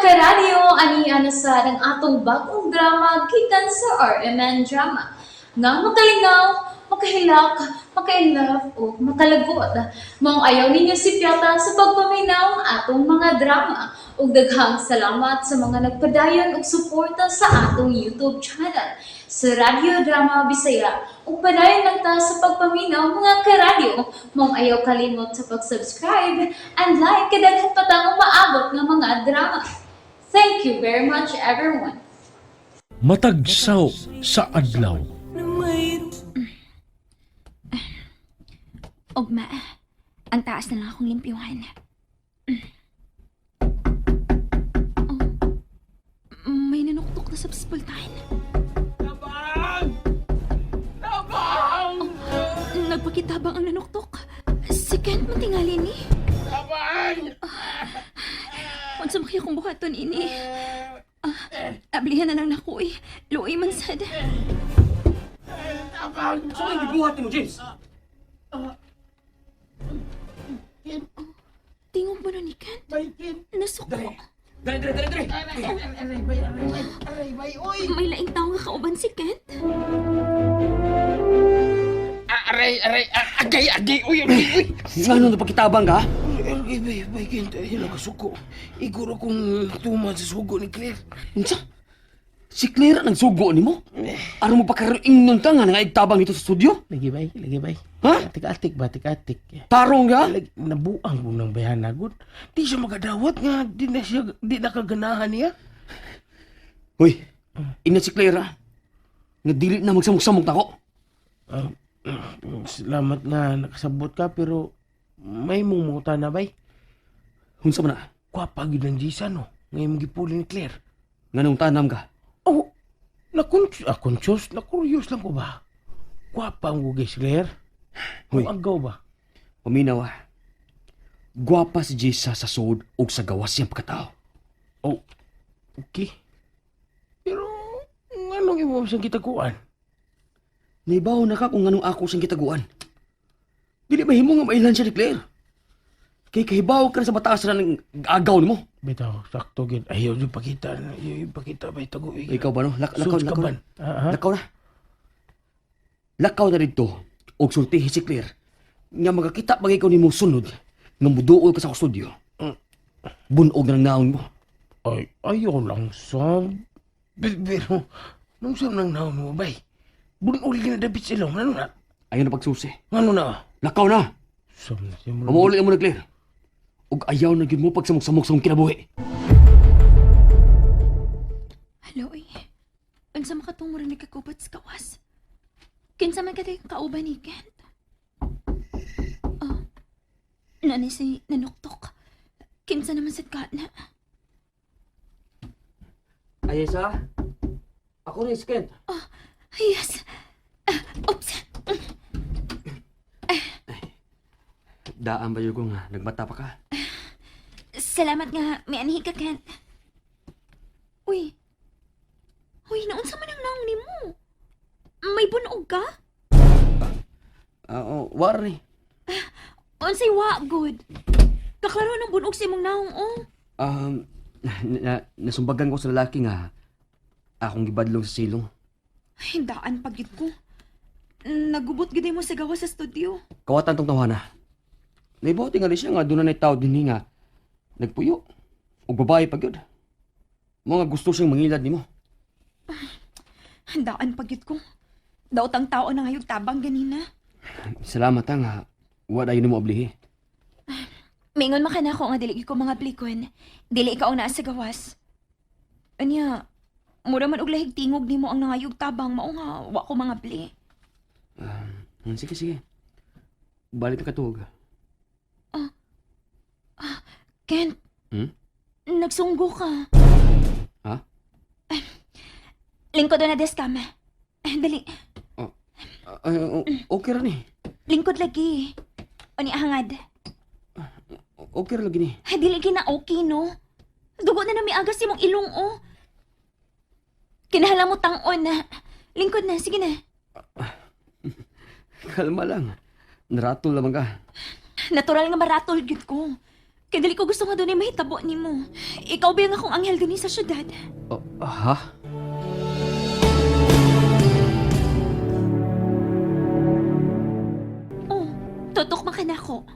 Karadyo, ani na sa ang atong bagong drama gikan sa RMN Drama. Nga makalingaw, makahilak, maka-inlove o makalagot. Maong ayaw ninyo sipyata sa pagpaminaw ang atong mga drama. Ug daghang salamat sa mga nagpadayon og suporta sa atong YouTube channel sa Radyo Drama Bisaya. Ug padayon lang ta sa pagpaminaw, mga karadyo. Maong ayaw kalimot sa pag-subscribe and like kay daghan pa tang umaabot nga mga drama. Thank you very much, everyone. Matagsaw sa adlaw. Ugma, ang taas na lang akong limpyuhan. Oh, may nanuktok na sa pultahan. Tabang! Tabang! Oh, nagpakitabang ang nanuktok. Si Kent matingali ni. Tabang! Unsa man kaya kong buhaton ini? Ah, ablihan na lang nako eh. Luoy man sad. Tabang! So ang gibuhat nimo, James? Tingog mo na ni Kent. Baikin! Nasuko. Dali, dali, dali, dali. Aray, aray, bay, aray, bay, aray, bay, oy! May laing tao nga kauban si Kent. Aray, aray, agay, agay, uy, agay, uy! Ngano na pakitabang ka? Aray, bay, bay, Kent, ay, nakasuko. Iguro kong tuman sa sugo ni Claire. Unsa? Si Claire ang nagsugo nimo? Aron mo pakaroon ka nga nangaigtabang dito sa studio? Lagi, bay, lagi, bay. Ha? Atik-atik ba, atik-atik. Tarong ka? Lagi, nabuang ko ng bayana, gud. Di siya magadawat nga, di na siya, di na kaganahan niya. Hoy, ina si Claire ah. Nga dili na magsamok-samok nako. Ah, salamat nga nakasabot ka, pero may mumuta na, bay. Unsa man na? Kwapa gyud ang Jisa, no? Ngayon mong gipuli ni Claire. Nganong tanam ka? Oh, na-conscious, na-curious lang ko ba? Kwapa ang gugis, Claire. Hoy. Ang agaw ba? Paminaw ah. Gwapa si Jisa sa suod ug sa gawas siyang pagkatao. Oh, okay. Pero, anong imo siyang kitaguan? Naibaw na ka kung anong ako siyang kitaguan. Dili mahimo nga mailan siya ni Claire. Kay kahibaw ka na sa mataas na ng agaw nimo. Bitaw, sakto gid. Ayaw yung pakita. Ayaw yung pakita ba itago. Ikaw ba no? Lakaw, Suits ka lakaw, ban? Ah, ha? lakaw na. Lakaw na dito og sultihi si Claire nga magakita pag ikaw nimo sunod nga muduol ka sa akong studio. Bunog na ng naon mo. Ay, ayaw lang sa. Pero, nung saan nang naon mo, bay? Bunol na dapit sila. Ano na? Ayaw na pagsusi. Ano na? Lakaw na. Saan na siya mo? Mamuuli mo na, Claire. Ug ayaw na gyud mo pagsamok-samok sa akong kinabuhi. Hello, eh. Unsa makatong mo rin nagkagubat sa kawas? Kinsa man kaday kauban ni Kent? Oh, nanay si nanuktok. Kinsa naman sad ka na? Ayesa, ako rin si Kent. Yes. Ah, oops. Daan ba yun ko nga, nagmata pa ka? Salamat nga may anhi ka, Kent. Uy. Uy, naunsa man ang naong nimo? May bunog ka? Ah, oh, war ni. Unsay wa good. Kaklaro ng bunog sa imong naong oh. Nasumbagan ko sa lalaki nga akong gibadlong sa silong. Ay, daan pag gyud ko. Nagubot gid mo sa gawa sa studio. Kawatan tong tawana. Naibaw tingali siya nga doon na tao din nga nagpuyo. Og babae pa gyud. Mga gusto siyang mangilad nimo. Daan pag gyud ko. Daot ang tao na ngayog tabang ganina. Salamat ha nga wala yun mo oblihi. Mingon man ka na ako nga dili gyud ko mga blikon. Dili ikaw ang naa sa gawas. Anya, mura man og lahig tingog nimo ang nangayog tabang mao nga wa ko mga bli. Sige, sige. Balik na katuog. Kent. Hmm? Nagsunggo ka. Ha? Lingkod na desk kama. Dali, Ah, okay ra ni. Lingkod lagi. O ni hangad. Okay ra lagi ni. Ay, dili na okay, no? Dugo na nami agas imong ilong, oh. Kinahala mo tangon na. Lingkod na, sige na. Kalma lang. Naratol lamang ka. Natural nga maratol gyud ko. Kay dili ko gusto nga dunay mahitabo nimo. Ikaw ba ang akong anghel dinhi sa syudad? Oh, ha? Oh, tutok man ka nako.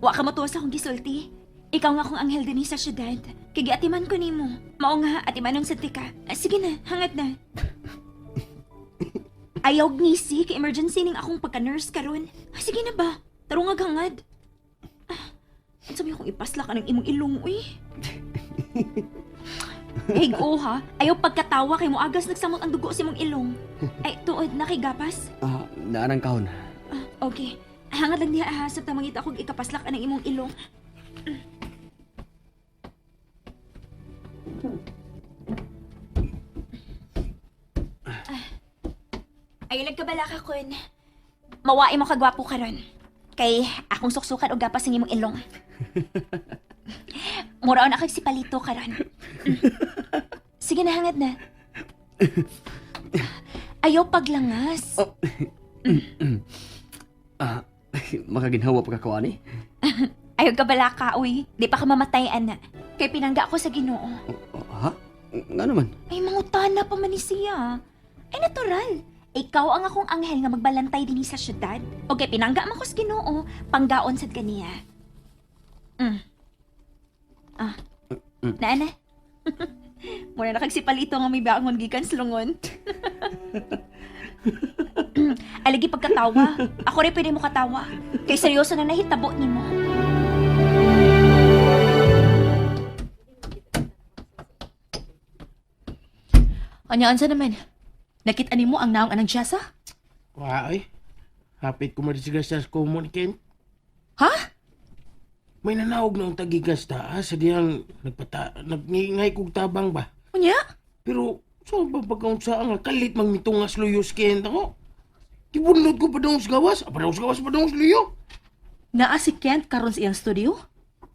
Wa ka motuwa sa akong gisulti. Ikaw nga akong anghel dinhi sa syudad. Kay giatiman ko nimo. Mao nga atimanon sad ti ka. Ah, sige na, hangat na. Ayaw ngisi kay emergency ning akong pagka-nurse karon. Ah, sige na ba? Tarungag hangad. Ah, unsa may akong ipasla ka ng imong ilong uy. Hey, go ha. Ayaw pagkatawa kay moagas nagsamot ang dugo sa imong ilong. Ay, tuod na kay gapas. Ah, naanang kahon. Ah, okay. Hangad lang diha ha, sa mangita akong ikapaslak anang imong ilong. Ah. Ayaw nagkabala ka kun. Mawae mo kagwapo karon. Kay akong suksukan og gapas ang imong ilong. Muraon akong si Palito karon. Sige na, hangad na. Ayaw paglangas. Oh. Ah, makaginhawa pa ka ko ani? Ayaw ka bala ka, uy. Di pa ka mamatay, ana. Kay pinangga ako sa Ginoo. Oh, ha? Nga naman. Ay, mangutana pa man ni siya. Ay, natural. Ikaw ang akong anghel nga magbalantay dinhi sa syudad. O kay pinangga man ko sa Ginoo, panggaon sad kaniya. Ah. Naa na. Mura na kag si Palito nga may bangon gikan sa lungon. Alagi pagkatawa. Ako rin pwede mo katawa. Kay seryoso na nahitabo nimo. Anya, ansa naman? Nakita nimo ang naong anang Jessa? Wa ay. Hapit ko madisigas sa common Ken. Ha? May nanawag na ang tagigas ta sa diyang nagpata nagngay kog tabang ba. Unya? Pero so ba pagkaunsa nga kalit mang mitungas luyos Ken ako. Gibunlod ko pa dong sa gawas, pa dong sa gawas pa dong sa luyo. Naa si Kent karon sa iyang studio?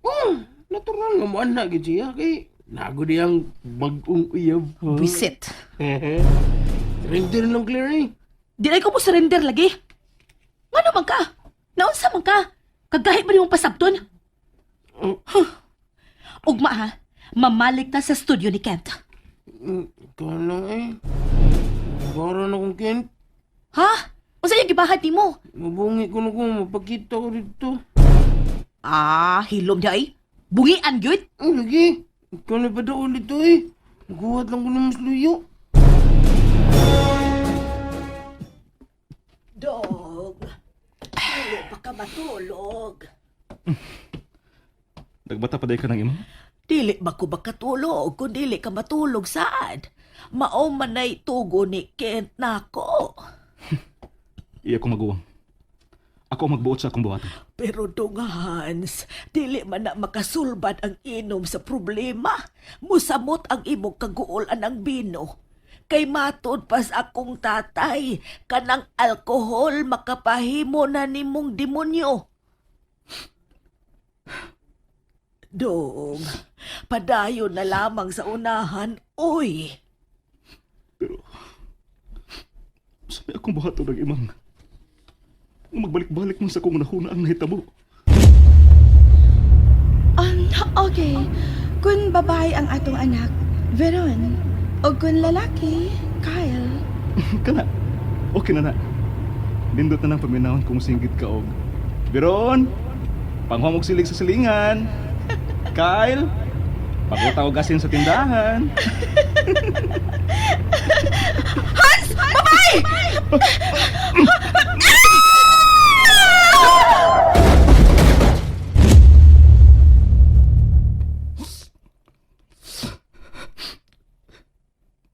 Oh, natural nga mo anak gid siya kay nago diyang bag-ong uyab. Visit. Render lang clear eh. Di ay ko mo surrender lagi. Ngano man ka? Naunsa man ka? Kagahit ba nimong pasabton? Oh. Huh. Ugma ha, mamalik ta sa studio ni Kent. Ikaw lang eh. Bara na kong Kent. Ha? Unsa yung gibahad nimo? Mabungi ko na kung mapakita ko dito. Ah, hilom di ay. Bungian gyud. Ang lagi. Ikaw na pa daw ulit to eh. Naguhat lang ko ng mas luyo. Dog, dili pa ka matulog. Nagbata pa day ka ng imong? Dili ba ko makatulog kung dili ka matulog saad? Mao manay tugo ni Kent nako. Iya ko maguwang. Ako ang magbuot sa akong buhaton. Pero dong Hans, dili man na makasulbad ang inom sa problema. Musamot ang imong kaguol anang bino. Kay matod pas akong tatay, kanang alkohol makapahimo na nimong demonyo. Dong, padayon na lamang sa unahan, uy. Pero sa may akong buhaton ng imang. Magbalik-balik man sa akong nahuna ang nahitabo. Okay. Kung babae ang atong anak, Veron. O kung lalaki, Kyle. Kana. Okay na na. Nindot na ng paminahon kung singgit ka og. Biron! Panghuam og silig sa silingan. Kyle! Pagutang og asin sa tindahan. Hans! Babae!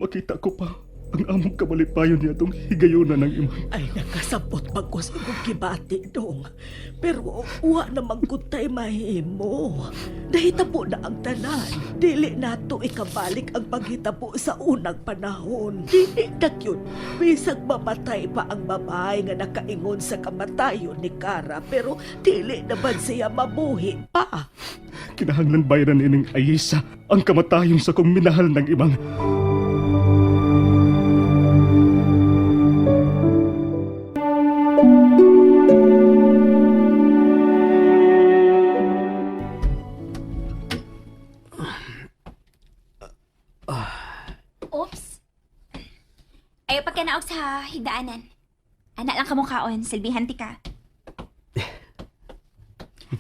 Makita ko pa ang among kabalipayon niya atong higayunan ng imang. Ay, nakasabot man ko sa imong gibati, dong. Pero wa naman gud tay mahimo. Nahitabo na ang tanan. Dili nato ikabalik ang paghitabo sa unang panahon. Dili na gyud. Bisag mamatay pa ang babae nga nakaingon sa kamatayon ni Kara, pero dili naman siya mabuhi pa. Kinahanglan bayaran ining Ayesa ang kamatayon sa kong minahal ng imang. Oops. Ayaw pagkanaog sa higdaanan. Ana lang kamukaon, silbihan ti ka.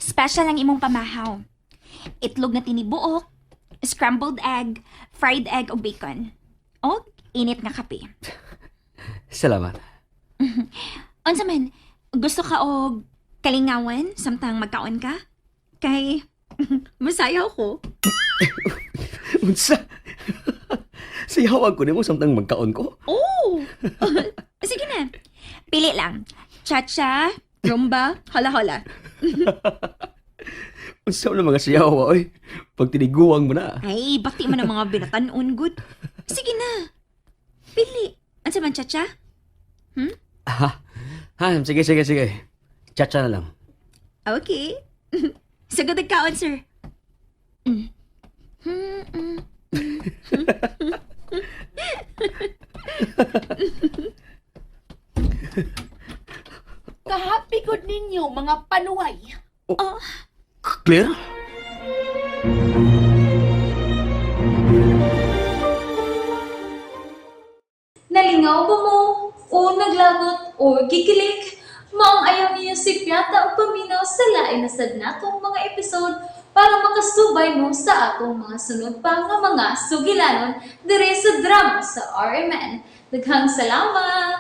Special ang imong pamahaw. Itlog na tinibuok, scrambled egg, fried egg o bacon. O init nga kape. Salamat. Unsa man, gusto ka og kalingawan samtang magkaon ka? Kay masayaw ko. Unsa? Sayawan ko nimo samtang magkaon ko. Oh! Sige na. Pili lang. Cha-cha, rumba, hola-hola. Unsa man ang mga sayaw, oy? Pag tiniguang mo na. Ay, bakti man ang mga binatanon, good. Sige na. Pili. Unsa man, cha-cha? Ha? Ha, sige, sige, sige. Chacha na lang. Okay. Sagot ang kaon, sir. Kahappy gud ninyo mga panuway. Claire? Nalingaw ba mo? O naglagot o gikilig? Maong ayaw niyo si Piata og paminaw sa lain na sad natong mga episode para makasubay mo sa atong mga sunod pa nga mga sugilanon dire sa drama sa RMN. Daghang salamat!